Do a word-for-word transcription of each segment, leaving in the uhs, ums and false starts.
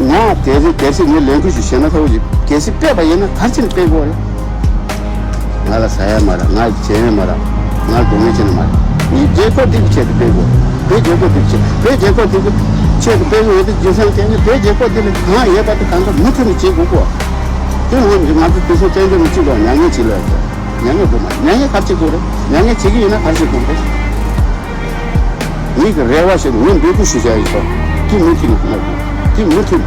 ང་གལ་སྲིད་གལ་སྲིད་ངས་ལས་འགུལ་ཞིག་བྱས་ན་ཁག་པོ་ཞིག་གལ་སྲིད་སྤེལ་བ་ཡིན་ན་ག་རེ་བྱས་ནས་སྤེལ་དགོས་རེད། ང་ལ་ཟ་ཡ་མ་རག་ང་ལ་བྱེད་ཡ་མ་རག་ང་ལ་སྡུག་བསྔལ་བྱེད་ན་མ་རེད། ངས་རྒྱལ་ཁབ་འདི་གི་ཆེད་དུ་སྤེལ་དགོས། བོད་རྒྱལ་ཁབ་འདི་གི་ཆེད་བོད་རྒྱལ་ཁབ་འདི་གི་ཆེད་དུ་སྤེལ་དགོས་ཡོད་དུས་རྒྱུ་མཚན་བསྟན་ནས་བོད་རྒྱལ་ཁབ་འདི་ལ་གང་ཡོད་པ་དེ་གང་ག་མུ་མཐུད་ནས་བྱེད་དགོས་གོ། དེ་ང་ང་ཚོ་དེ་ཚོ་བཙན་བྱོལ་མི་གཅིག་ལ་མྱ་ངན་བྱེད་ལོས་ཡོད་གོ། མྱ་ངན་དགོས་མ་མྱ་ངན་ག་རེ་བྱེད་དགོས་རེད། མྱ་ངན་བྱེད་ཀྱི་ཡིན་ན་ག་རེ་བྱེད་དགོས་རེད། ངེད་ཀྱི་རེ་བ་ཞིག་ངས་འབོད་སྐུལ་ཞུ་བྱ་ཡིན་སོ། དེ་མུ་མཐུད་ནས་གནང་དགོས། དེ་མུ་མཐུད།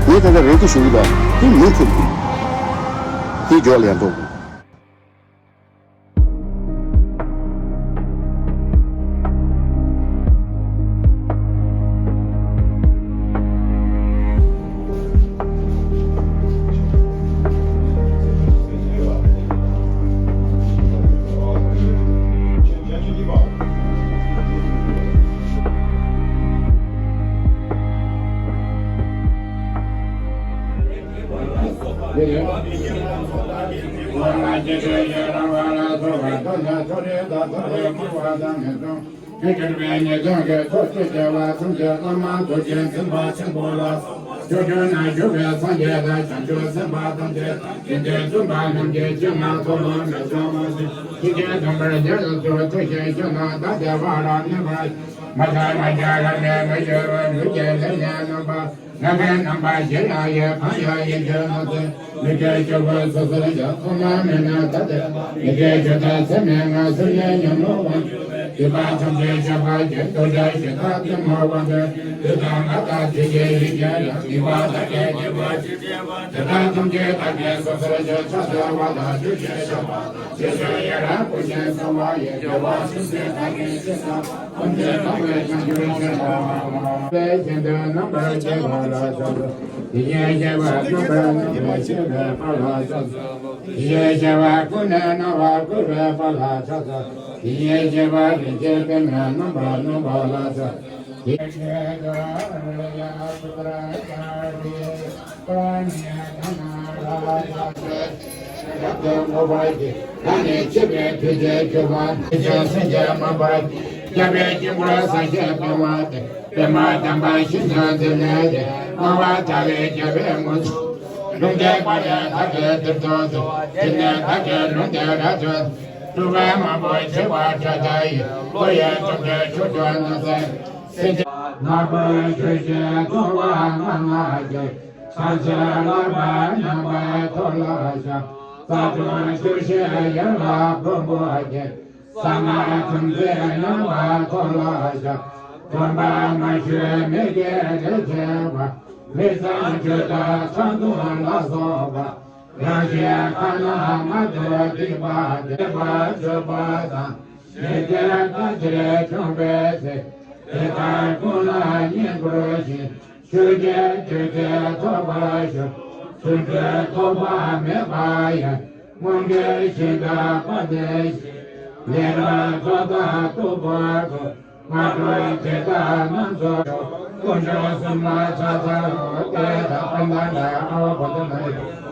ངས་ད་ལྟ་རེ་སྐུལ་ཞུ་གི་འདུག་དེ་མུ་མཐུད། དེ་མགྱོགས་ལ་ཡང་འགྲོ་དགོས། ནམ་མཁའི་རྣམ་པ་བཞི་ལ་ཡོད། གང་ཡང་ཡིན་གྱི་མ་ཚད། མི་སྐྱེ་སྐྱེ་བོ་སོ་སོར་ཡོད། ཁོ་ན་མེད་ན་ད་དེ། མི་སྐྱེ་སྐྱེ་མཐའ་ཚད་མེད་ང་སུ་ཡིན་ཉམས་ལོ་བ། སྲིད་པ་ཐམས་ཅད་ཤེས་པ་ཡིན། རྡོ་རྗེ་ཤེས་ཐབས་ཀྱི་མོས་པ་འདི། དུས་དང་རྣམ་པ་དག་ཅི་ཡིན་ཡིན་ཀྱང་ཡང་། སྲིད་པ་དག་གི་སྐྱེ་བོ་ཇི་སྐྱེ་བ། དེ་དག་ཐམས་ཅད་བདག་གིས་སོ་སོར་ཤེས། ཕྱག་འཚལ་བ་དང་ཆོས་ཀྱི་བཤད་པ། ཇི་སྲིད་ཡུན་རིང་བསྐལ་བརྒྱར་གསལ་བ་ཡི། རྒྱལ་བ་སྲས་བཅས་བདག་གིས་ཞིང་གསུམ། ཐམས་ཅད་གང་བའི་བྱང་ཆུབ་སེམས་དཔའ་མ། པའི་ཞིང་དུ་རྣམ་པར་རྒྱལ་བ་ལ་ཕྱག་འཚལ། དེ་བཞིན་གཤེགས་པ་སྟོན་པའི་རྣམ་པར་ཤེས་པའི་དཔལ་ལ་ཕྱག་འཚལ། དེ་བཞིན་གཤེགས་པ་ཀུན་ནས་སྣང་བ་བཀོད་པའི་དཔལ་ལ་ཕྱག་འཚལ། དེ་བཞིན་གཤེགས་པ་རིན་ཆེན་པདྨས་རྣམ་པར་གནོན་པ་ལ་ཕྱག་འཚལ། དེ་ང་ནི་འཆི་བའི་དུས་ཀྱི་འགྱུར་བ། ནི་ཅན་སེམས་ཅན་མ་པ། རྒྱལ་བའི་དཀྱིལ་འཁོར་སངས་རྒྱས་པདྨ་སྟེ། པདྨ་དམ་པ་ཞི་ཁྲོ་འདི་ལས་ཏེ། ལྔ་པ་ཟླ་བའི་རྒྱལ་པོའི་ངོ་བོ། ལུང་བསྟན་པ་ལས་བདག་གིས་འདིར་ཐོན་ཏེ། དེ་ནས་བདག་གིས་ལུང་བསྟན་རབ་ཐོས། སྒྲུབ་པ་མང་པོ་བྱེད་པར་གྲགས་ཏེ། ལོ་ཡི་སྟོང་ཕྲག་ཕྱོགས་བཅུ་ན་གསལ། སེམས་ཅན་ནག་པོའི་ཆོས་ཀྱི་ཚོགས་པ་ལྔ་ལྔ་སྟེ། ཚངས་སྲས་ལྷ་པ་མཉམ་པའི་ཐོག་ལ་བཞག། རྩ་ལྟུང་ཆུ་སྲིན་ཡན་ལག་འབུམ་པོ་བརྒྱན། གསང་སྔགས་ཐམས་ཅད་མཉམ་པའི་ཐོག་ལ་བཞག། སྟོན་པ་མ་ཞུས་མི་དགེ་ལས་བྱེད་པ། མི་གཙང་ཆུ་དང་ཚ་གདུང་ལ་སོགས་པ། རང་གཞན་ཁ་ན་མ་ཐོ་སྡིག་པ་སྡིག་པ་སྤྱོད་པ་དང་། ཞི་བདེ་ལྟ་ཕྱིར་བྱུང་བའི་ཚེ། དེ་དག་ཀུན་ལ་བསྙེན་བཀུར་ཞིང་། ཆོས་ཀྱི་བདུད་རྩི་ཐོབ་པར་ཤོག། ཆོ་འཕྲུལ་ཐོགས་པ་མེད་པ་ཡང་། མངོན་དགའི་ཞིང་དང་དཔལ་ལྡན་ཞིང་། ལས་རབ་རྫོགས་དང་སྟུག་པོ་ཐོབ། སྔ་དྲོ་ཇི་ལྟར་རྣམ་རྫོགས་ཤོག། དཀོན་མཆོག་གསུམ་ལ་ཕྱག་འཚལ་ལོ། ཏདྱ་ཐཱ། པཉྩ་དང་ཨ་ཝ་བོ་ཛ་ན་ཡ། ཏདྱ་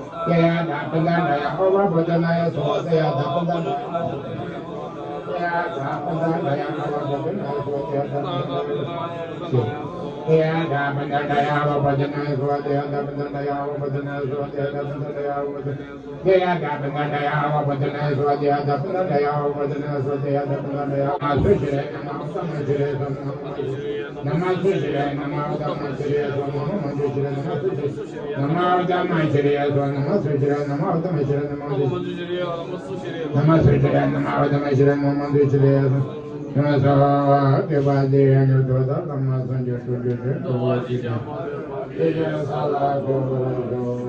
ཐཱ། པཉྩ་དང་ཨ་ཝ་བོ་ཛ་ན་ཡ་སྭཱ་ཧཱ། ཏདྱ་ཐཱ། པཉྩ་དང་ཨ་ཝ་བོ་ཛ་ན་ཡ། ཏདྱ་ཐཱ། པཉྩ་དང་ཨ་ཝ་བོ་ཛ་ན་ཡ་སྭཱ་ཧཱ། ཏདྱ་ཐཱ། པཉྩ་དང་ཨ་ཝ་བོ་ཛ་ན་ཡ་སྭཱ་ཧཱ། ཏདྱ་ཐཱ། པཉྩ་དང་ཨ་ཝ་བོ་ཛ་ན་ཡ་སྭཱ་ཧཱ། ཏདྱ་ཐཱ། པཉྩ་དང་ཨ་ཝ་བོ་ཛ་ན་ཡ། ཏདྱ་ཐཱ། པཉྩ་དང་ཨ་ཝ་བོ་ཛ་ན་ཡ་སྭཱ་ཧཱ། ཏདྱ་ཐཱ། པཉྩ་དང་ཨ་ཝ་བོ་ཛ་ན་ཡ་སྭཱ་ཧཱ། ཏདྱ་ཐཱ། པཉྩ་དང་ཨ་ཝ་བོ་ཛ་ན་ཡ། ན་མ་སུ་ཤྲཱི་ན་མ་ཨུཏྟ་མ་ཤྲཱི་ཡེ་སྭཱ་ཧཱ། ན་མ་སུ་ཤྲཱི་ན་མ་ཨུཏྟ་མ་ཤྲཱི་ཡེ་སྭཱ་ཧཱ། ན་མ་མཉྫུ་ཤྲཱི་ན་མ་སུ་ཤྲཱི། ན་མ་ཨུཏྟ་མ་ཤྲཱི་ཡེ་སྭཱ་ཧཱ། ན་མ་སུ་ཤྲཱི་ན་མ་ཨུཏྟ་མ་ཤྲཱི་ན་མ་མཉྫུ་ཤྲཱི། ན་མ་སུ་ཤྲཱི་ན་མ་ཨུཏྟ་མ་ཤྲཱི་ན་མ་མཉྫུ་ཤྲཱི། ན་མ་སྭཱ་ཧཱ། དེ་བ་དེ་ཡང་ཡོད་དོ། ད་ལྟ་མ་སངས་རྒྱས་སྤྲུལ་པའི་དོན་དུ་བ་ཅི་ཀྱང་། དེ་ཡང་ས་ལ་གོ་བར་ཤོག།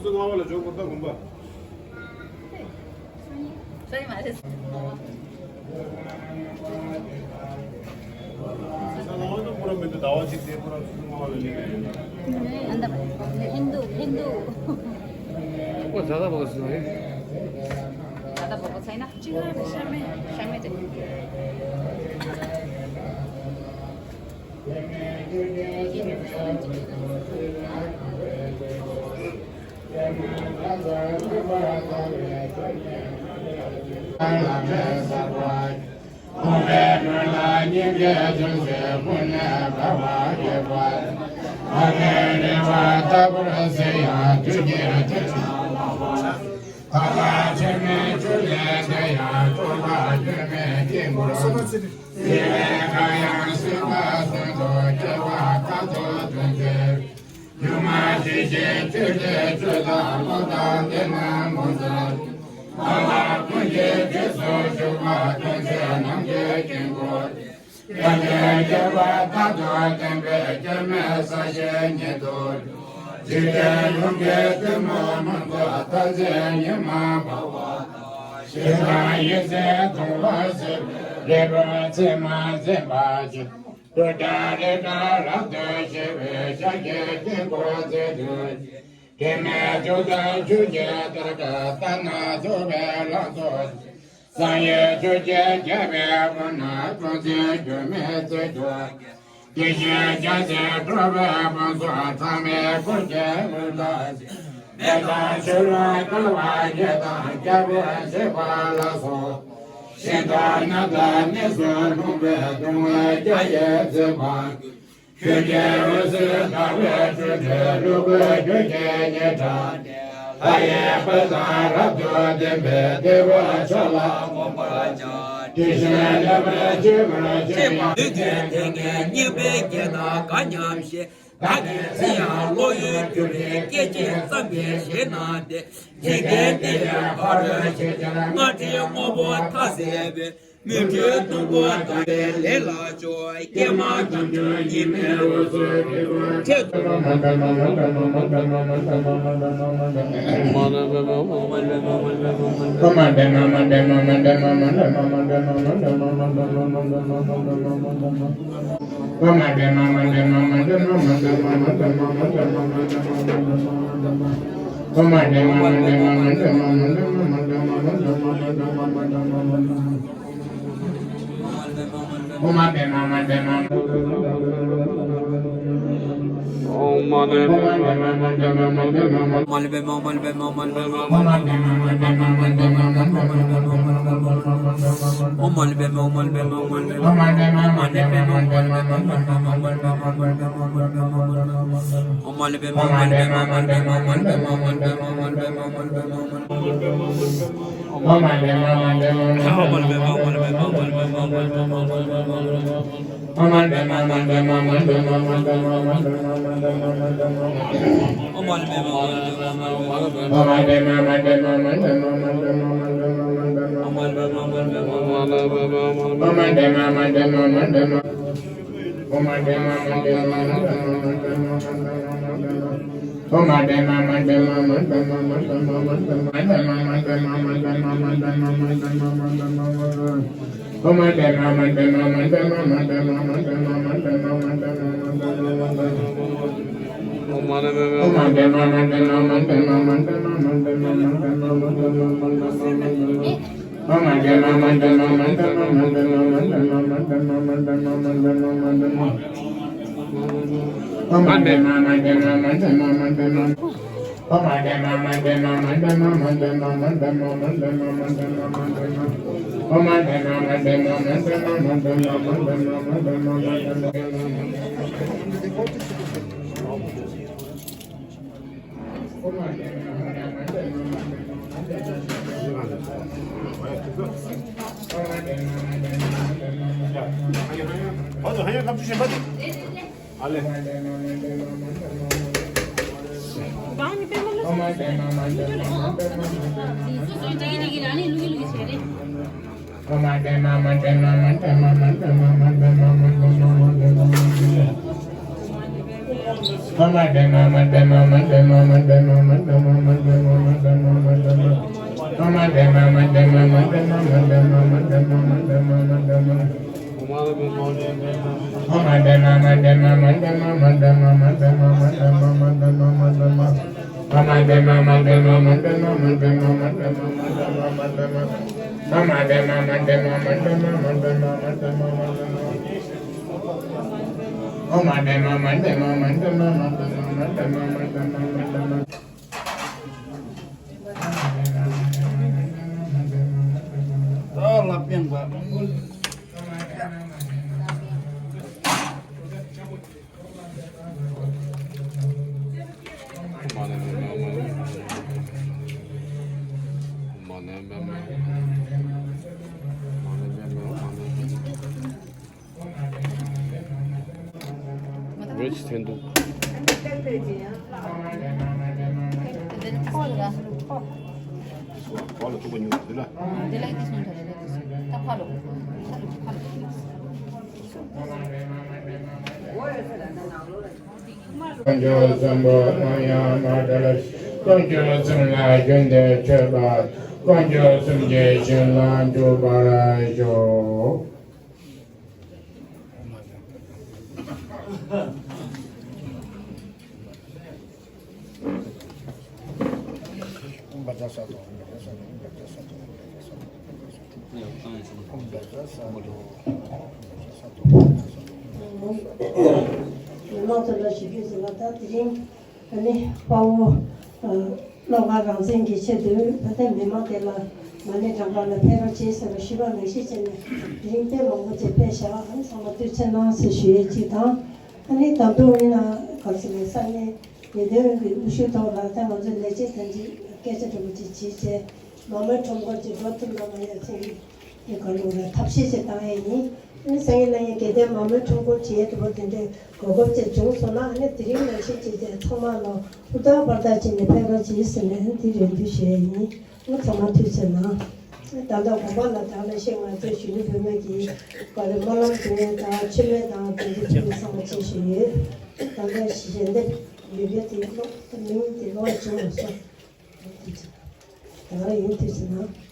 སུ་ལྔ་པ་ལ་འཇོག་དགོས་ད་དགོན་པ། ས་ཡི་མ་རེད། ས་ལྔ་པ་ད་ཁོ་རང་མི་འདུག་ཟླ་བ་གཅིག་དེ་ཁོ་རང་སུ་ལྔ་པ་ལ་སླེབས་ཡོད། ཨ་ད་ཧིན་དུ་ཧིན་དུ། ཨོ་ཛ་ད་བོ་སུ་རེད། ཛ་ད་བོ་སུ་ཡིན་ན། གཅིག་ལ་ཤ་མེད་ཤ་མེད་དེ། སེམས་དཔའ་སུ་འདུ་སྐྱེ་བ་མཐའ་རྫོགས་སྟོན་པའི། སྒྱུ་མ་བྱེད་ཅིང་ཆོས་ཀྱི་ཆོས་དང་བློ་དང་ལྡན་ན་མོ་ཟ། སྣང་བ་ཀུན་གྱི་རྗེས་སུ་ཞུགས་པ་ཐམས་ཅད་ནམ་མཁའི་དཀྱིལ་འཁོར། ཡོན་ཏན་རྒྱས་པ་མཐའ་དང་ལྡན་པའི་སྐྱབས་གནས་ས་གཞི་ཉིད་དུ། འཇིག་རྟེན་ཡོངས་ཀྱི་གཏི་མུག་མུན་པ་མཐའ་ཅན་ཉི་མ་འབར་བ་དང་། ཞེ་སྡང་ཡེ་ཤེས་གདུང་བ་སེལ་བའི་རིག་པ་མཚན་མ་འཛིན་པ་ཅན། ཏུཏྟཱ་རེ་ཏྲ་རབ་ཏུ་ཕྱེ་བའི་ཤཱཀྱའི་དཀྱིལ་འཁོར་མཛེས་སྡུག་གིས། དྲི་མེད་ཆུ་དང་ཆུ་སྐྱེས་ཏར་ཀ་ཏ་ན་རྫོགས་པའི་ལང་ཚོ་ཅན། བསམ་ཡས་ཆུ་སྐྱེས་རྒྱས་པའི་དབུས་ན་སྤྲོ་མཛད་སྒྱུ་མའི་མཛེས་སྡུག་གིས། དེ་བཞིན་རྒྱལ་སྲས་འགྲོ་བའི་ཕུན་ཚོགས་ཚང་བའི་སྐུ་སྐྱེ་དངོས་དང་། མེ་དང་ཆུ་ལ་བསྐོལ་བ་ཉིད་དང་རྒྱལ་པོས་བརྗིད་པ་ལ་སོགས། ཞིང་དང་གནམ་དང་གནས་སུ་ལྷུང་བའི་གདུང་བས་རྒྱ་ཡིས་ཟིན་པ། ཆོས་ཀྱི་འོད་ཟེར་ཟླ་བའི་འཕྲོས་འདྲའི་ལུ་གུ་རྒྱུད་ཀྱི་ཉི་ཁྲ་སྟེ། ལྷ་ཡི་དཔལ་དང་རབ་ཏུ་ལྡན་པའི་བདེ་བ་མཆོག་ལ་བསྔོ་བར་བྱ། དེ་བཞིན་ཉེར་ལྔ་པའི་སྤྱོད་པ་ཆེན་པོ་ལུས་ཀྱི་ལྷན་སྐྱེས་གཉིས་པའི་རྒྱན་དང་དགའ་སྙམ་བཞེས། བདག་གི་ཚེ་ཡང་བློ་ཡུལ་གྱུར་པའི་སྐད་ཅིག་ཙམ་གྱིས་ཞེད་སྣང་སྟེ། འཇིག་རྟེན་འདི་ཡི་ཕ་རོལ་ཕྱིན་ཆད་སྔར་བྲིས་དངོས་པོ་མཐའ་ཟད་པའི། མི་འཁྲུལ་སྟོང་པ་དག་པའི་ལས་ལ་སྤྱོད། ཀྱེ་མ་དམ་ཆོས་ཉི་མའི་འོད་ཟེར་འཕྲོས་པ་འཕྲལ་དུ། རེད་ཟེར་འདུག་དཀོན་མཆོག་གསུམ་པོ་ནམ་ཡང་མ་བྲལ། དཀོན་མཆོག་གསུམ་ལ་རྒྱུན་དུ་མཆོད་པ། དཀོན་མཆོག་གསུམ་གྱི་ཞིང་ལ་འཇུག་པར་ཤོག། མི་མང་ཚོ་ལ་ཞུ་རྒྱུ་ཟེར་ན། ད་དེ་རིང་ཨ་ནི་དཔའ་བོ་ཨ་བློ་དགའ་རང་བཙན་གྱི་ཆེད་དུ་ད་ལྟའི་མི་མང་དེ་ལ་མ་ཎི་བགྲང་པ་ལ་ཕེབས་རོགས་བྱེད་ཟེར་བ་ཞུས་པ་ནང་བཞིན་བྱས་ནས། དེ་རིང་དཔེ་མང་པོ་ཅིག་ཕེབས་ཤག་ཨ་ནི་ཚང་མ་ཐུགས་རྗེ་གནང་ཟེར་ཞུ་ཡས་གཅིག་དང་། ཨ་ནི་ད་དུང་ཡིན་ན་ག་ཟེར་ནས་ས་གནས་ཉེས་དོན་གྱི་དབུ་བཞུགས་ཐོག་ལ་ད་ང་ཚོ་ལས་བྱེད་དང་ཅིག་སྐད་ཆ་འདྲ་པོ་ཅིག་བྱས་བྱས། མ་མོའི་ཁྲོམ་སྐོར་གྱི་འགྲོ་ཐུབ་ན་མ་ཡ་ཚིག་གི་ག་ལུགས་ལ་ཐབས་ཤེས་ཅིག་བཏང་ཡས་ཡིན། ཨ་ནི་སང་ཉིན་གནངས་ཉིན་གལ་ཏེ་མ་མོའི་ཁྲོམ་སྐོར་བྱེད་ཡས་འདྲ་པོ་དེ་འདྲའི་གོ་སྐབས་ཅིག་བྱུང་སོང་ན། ཨ་ནི་དེ་རིང་ནང་བཞིན་བྱས་བྱས་ཚང་མ་ལ་ཧུར་ཐག་འབད་ཐག་བྱས་ནས་ཕེབས་རོགས་གྱིས་ཟེར་ནས་ཨ་ནི་དེ་རེ་འདུན་ཞུ་ཡས་ཡིན། ཨ་ནི་ཚང་མ་ཐུགས་རྗེ་གནང་། ད་ལྟ་དགོངས་པ་ལ་དྭགས་ལ་ཤེས་ང་ཚོའི་གཞོན་ནུ་བུད་མེད་ཀྱི་བར་སྨོན་ལམ་འདོན་ཡས་དང་མཆོད་མེ་དང་དེ་ཚོ་ཚང་མ་བྱེད་བཞིན་ཡོད། ད་ལྟ་ཞལ་འདེབས་ཡོད་རྒྱུ་དེ་ཀློག་མིང་དེ་ཀློག་བྱུང་མ་སོང་། ད་ཡིན་དུས་ཟིན་ན།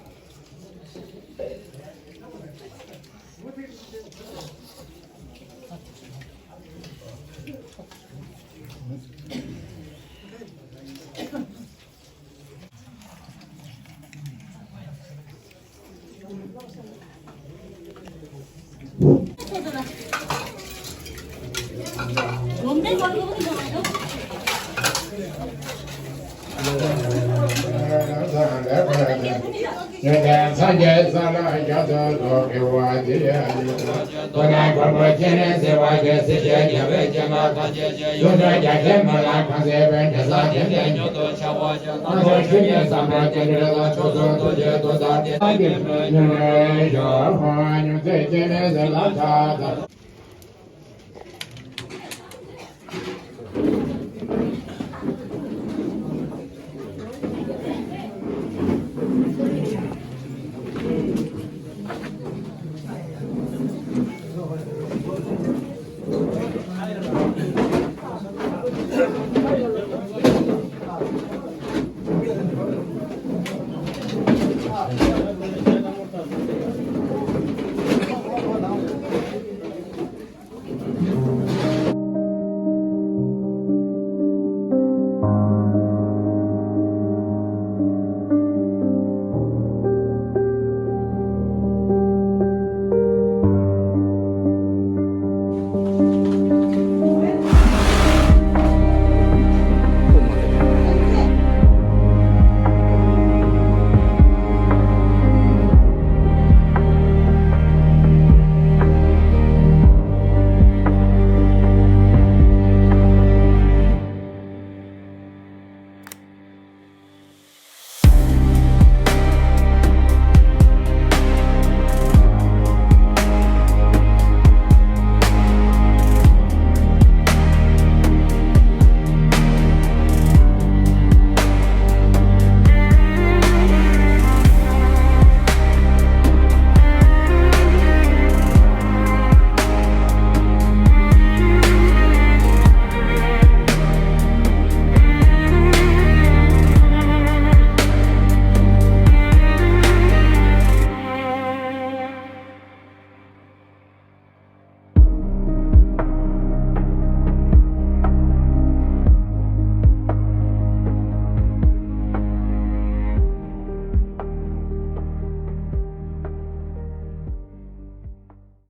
ཡོན་ཏན་སངས་རྒྱས་ས་ལ་རྒྱ་མཚོ་ལོ་དགེ་བ་འདི་ཡ་ཡོད། ཁོ་ན་མགོན་པོ་སྤྱན་རས་གཟིགས་དབང་ཆེན་སྲས་བཅས་རྒྱལ་བའི་སྤྱན་སྔར་ཐམས་ཅད་ཀྱི་ཡུལ་དུ་རྒྱ་ཆེན་མི་ལ་ཁང་གསེར་པའི་འབྲས་བཟང་ལྡན་པའི་མྱུར་དུ་འཆར་བ་ཅན། ཨ་ཁུ་ཆོས་ཉིད་བསམ་པ་ཅན་འབྲེལ་དང་ཕྱོགས་སུ་ཐུགས་རྗེ་ཐུགས་དམ་དེ་དག་གི་ཉམས་ལེན་ཞུ། ཁོང་ཉུང་ཚེ་སྐྱེ་མེད་ཟེར་ལ་ཐ་ཚ།